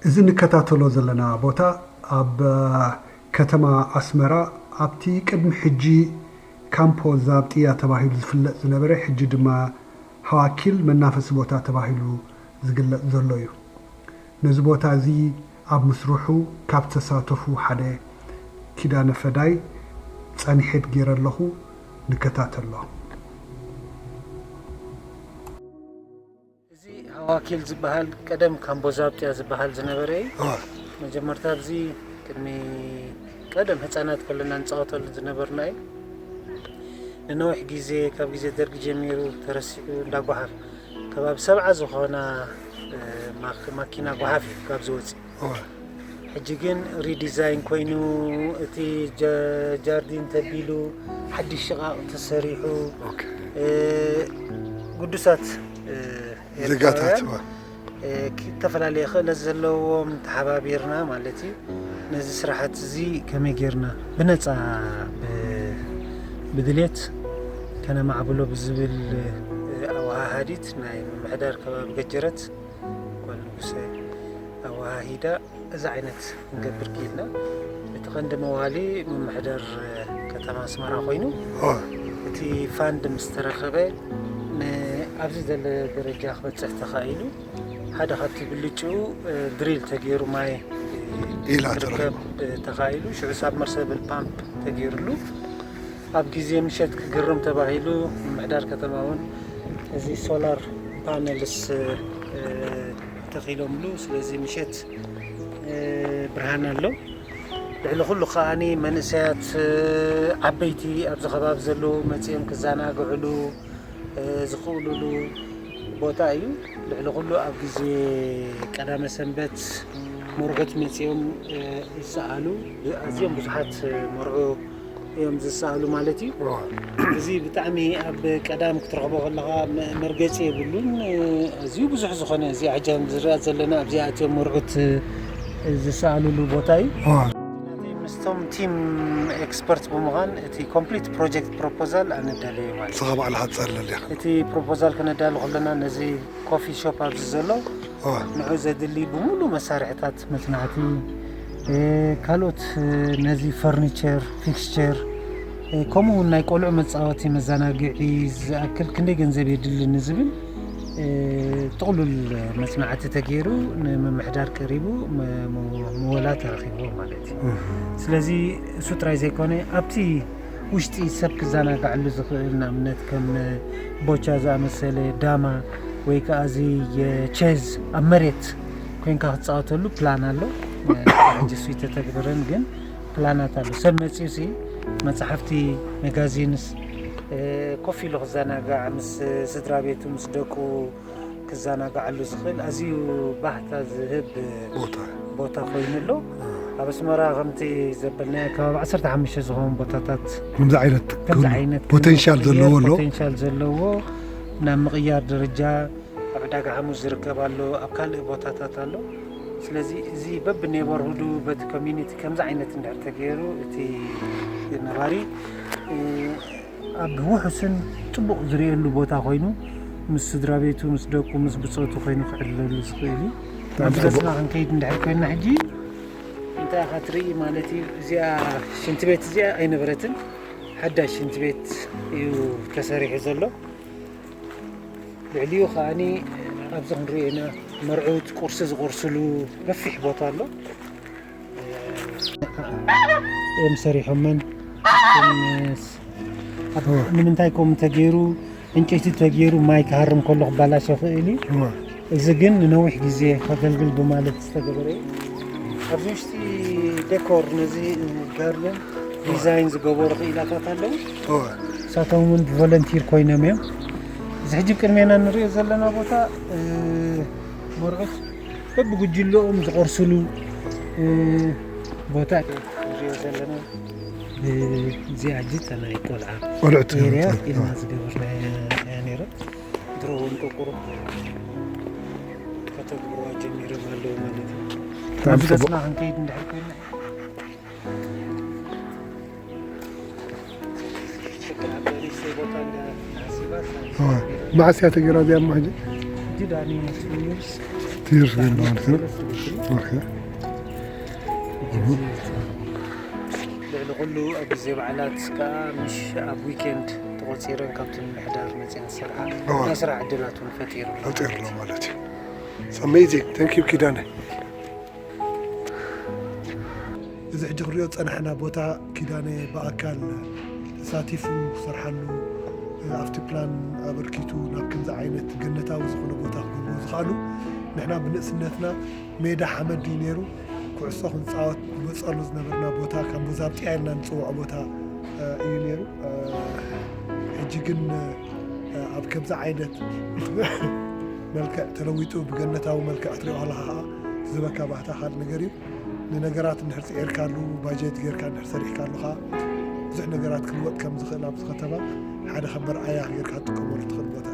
እዚ እንከታተሎ ዘለና ቦታ ኣብ ከተማ ኣስመራ ኣብቲ ቅድሚ ሕጂ ካምፖ ዛብጥያ ተባሂሉ ዝፍለጥ ዝነበረ፣ ሕጂ ድማ ሃዋኪል መናፈሲ ቦታ ተባሂሉ ዝግለጽ ዘሎ እዩ። ነዚ ቦታ እዚ ኣብ ምስርሑ ካብ ተሳተፉ ሓደ ኪዳነ ፈዳይ ጸኒሐት ገይረ ኣለኹ፣ ንከታተሎ። እዚ ሃዋኪል ዝበሃል ቀደም ካምቦ ዛብጥያ ዝበሃል ዝነበረ እዩ። መጀመርታ ኣብዚ ቅድሚ ቀደም ህፃናት ከለና ንፃወተሉ ዝነበርና እዩ። ንነዊሕ ግዜ ካብ ግዜ ደርጊ ጀሚሩ ተረሲዑ እንዳጓሓፍ ከባቢ ሰብዓ ዝኾና ማኪና ጓሓፍ እዩ ካብ ዝወፅእ። ሕጂ ግን ሪዲዛይን ኮይኑ እቲ ጃርዲን ተቢሉ ሓድሽ ሽቓቕ ተሰሪሑ ግዱሳት ዜጋታት ዝተፈላለየ ክእለት ዘለዎም ተሓባቢርና ማለት እዩ። ነዚ ስራሕቲ እዚ ከመይ ጌርና ብነፃ ብድሌት ከነማዕብሎ ብዝብል ኣወሃሃዲት ናይ ምምሕዳር ከባቢ ገጀረት ጓል ንጉሰ ኣወሃሂዳ እዚ ዓይነት ክንገብር ክኢልና። እቲ ቀንዲ መዋሊ ምምሕዳር ከተማ ኣስመራ ኮይኑ እቲ ፋንድ ምስ ተረኸበ ኣብዚ ዘለ ደረጃ ክበፅሕ ተኻኢሉ። ሓደ ካብቲ ብልጭኡ ድሪል ተገይሩ ማይ ኢላ ክርከብ ተኻኢሉ። ሽዑ ሳብመርሰብል ፓምፕ ተገይሩሉ ኣብ ግዜ ምሸት ክግርም ተባሂሉ ምምሕዳር ከተማ እውን እዚ ሶላር ፓነልስ ተኺሎምሉ። ስለዚ ምሸት ብርሃን ኣሎ። ልዕሊ ኩሉ ከዓኒ መንእሰያት ዓበይቲ ኣብዚ ከባቢ ዘለዉ መፂኦም ክዘናግዕሉ ዝኽእሉሉ ቦታ እዩ። ልዕሊ ኩሉ ኣብ ግዜ ቀዳመ ሰንበት መርዑት መፂኦም ይሰኣሉ። ኣዝዮም ብዙሓት መርዑ እዮም ዝሰኣሉ ማለት እዩ። እዚ ብጣዕሚ ኣብ ቀዳም ክትረኽቦ ከለኻ መርገፂ የብሉን። ኣዝዩ ብዙሕ ዝኾነ እዚ ሕጂ ዝረኣ ዘለና ኣብዚኣ እትዮም መርዑት ዝሰኣሉሉ ቦታ እዩ። ምስቶም ቲም ኤክስፐርት ብምዃን እቲ ኮምፕሊት ፕሮጀክት ፕሮፖዛል ኣነዳለየ ማለት እዩ። ንስኻ ባዕልኻ ትፀለል ኢኻ። እቲ ፕሮፖዛል ከነዳሉ ከለና ነዚ ኮፊ ሾፕ ኣብዚ ዘሎ ንዑ ዘድሊ ብምሉእ መሳርሕታት መፅናዕቲ ካልኦት ነዚ ፈርኒቸር ፊክስቸር ከምኡ እውን ናይ ቆልዑ መፃወቲ መዘናግዒ ዝኣክል ክንደይ ገንዘብ የድሊ ንዝብል ጥቕሉል መፅናዕቲ ተገይሩ ንምምሕዳር ቀሪቡ ምወላ ተረኪብዎ ማለት እዩ። ስለዚ እሱ ጥራይ ዘይኮነ ኣብቲ ውሽጢ ሰብ ክዘናጋዐሉ ዝኽእል ንኣብነት ከም ቦቻ ዝኣመሰለ ዳማ ወይ ከዓ እዚ ቸዝ ኣብ መሬት ኮይንካ ክትፃወተሉ ፕላን ኣሎ። ሕጂ እሱ ይተተግበረን ግን ፕላናት ኣሎ። ሰብ መፂኡ ሲ መፅሓፍቲ መጋዚንስ ኮፍ ኢሉ ክዘናጋዕ ምስ ስድራ ቤቱ ምስ ደቁ ክዘናጋዓሉ ዝኽእል ኣዝዩ ባህታ ዝህብ ቦታ ቦታ ኮይኑ ኣሎ። ኣብ ኣስመራ ከምቲ ዘበልናዮ ከባቢ ዓሰርተ ሓሙሽተ ዝኾኑ ቦታታት ከምዚ ዓይነት ከምዚ ዓይነት ፖቴንሻል ዘለዎ ኣሎ። ፖቴንሻል ዘለዎ ናብ ምቕያር ደረጃ ኣብ ዕዳጋ ሓሙስ ዝርከብ ኣሎ፣ ኣብ ካልእ ቦታታት ኣሎ። ስለዚ እዚ በቢ ኔበርሁዱ በቲ ኮሚኒቲ ከምዚ ዓይነት እንድሕር ተገይሩ እቲ ነባሪ ኣብ ውሑስን ፅቡቕ ዝርእየሉ ቦታ ኮይኑ ምስ ስድራ ቤቱ ምስ ደቁ ምስ ብፆቱ ኮይኑ ክዕልለሉ ዝኽእል እዩ። ናብ ገፅና ክንከይድ እንድሕር ኮይና ሕጂ እንታይ ኢኻ ትርኢ ማለት እዩ። እዚኣ ሽንቲ ቤት እዚኣ ኣይነበረትን፣ ሓዳሽ ሽንቲ ቤት እዩ ተሰሪሑ ዘሎ። ልዕሊኡ ከዓኒ ኣብዚ ክንሪኦ ኢና መርዑት ቁርሲ ዝቆርስሉ ገፊሕ ቦታ ኣሎ። እዮም ሰሪሖመን። ንምንታይ ከምኡ ተገይሩ? ዕንጨይቲ ተገይሩ ማይ ክሃርም ከሎ ክባላሸ ይኽእል እዩ። እዚ ግን ንነዊሕ ግዜ ከገልግል ብማለት ዝተገበረ እዩ። ኣብዚ ውሽጢ ዴኮር ነዚ ጋርደን ዲዛይን ዝገበሩ ክኢላታት ኣለዉ። ንሳቶም እውን ብቮለንቲር ኮይኖም እዮም። እዚ ሕጂ ቅድሜና ንሪኦ ዘለና ቦታ መርዑት በብጉጅለኦም ዝቆርስሉ ቦታ ንሪኦ ዘለና። እዚኣ ሕጂ እታ ናይ ቆልዓ ቆልዑት ኤርያ ኢልና ዝገበርናያ እያ ነይራ። ድሮ እውን ቆቁሮ ከተግብርዋ ጀሚሮም ኣለዉ ማለት እዩ። ናብ ገፅና ክንከይድ እንድሕር ኮይና መዓስ እያ ተገይራ እዚኣ እሞ ሕጂ? ሕጂ ዳኒ ኒውስ ትይር ዝብል ማለት ነው። ኦኬ። ልዕሊ ኩሉ ኣብ ግዜ በዓላት ከዓ ምሽ ኣብ ዊኬንድ ተቆፂረን ካብቲ ምምሕዳር መፅአን ዝሰርሓ ናይ ስራሕ ዕድላት እውን ፈጢሩ ኣሎ። ፈጢሩ ኣሎ ማለት እዩ። ኣሜዚንግ። ታንክ ዩ ኪዳነ። እዚ ሕጂ ክሪኦ ዝፀናሕና ቦታ ኪዳነ ብኣካል ተሳቲፉ ክሰርሓሉ ኣብቲ ፕላን ኣበርኪቱ ናብ ከምዚ ዓይነት ገነታዊ ዝኾነ ቦታ ክገብሮ ዝኽኣሉ ንሕና ብንእስነትና ሜዳ ሓመድ እዩ ነይሩ። ኩዕሶ ክንፃወት ንመፀሉ ዝነበርና ቦታ ካብ ሞዛብጥያ ኢልና ንፅውዖ ቦታ እዩ ነይሩ። ሕጂ ግን ኣብ ከምዚ ዓይነት መልክዕ ተለዊጡ ብገነታዊ መልክዕ ክትሪኦ ከለካ ከዓ ዝበካ ባህታ ካልእ ነገር እዩ። ንነገራት እንድሕር ፅዒርካሉ ባጀት ጌርካ እንድሕር ሰሪሕካሉ ከዓ ብዙሕ ነገራት ክልወጥ ከም ዝኽእል ኣብዚ ከተማ ሓደ ከም መርኣያ ጌርካ ትጥቀመሉ ትኽእል ቦታ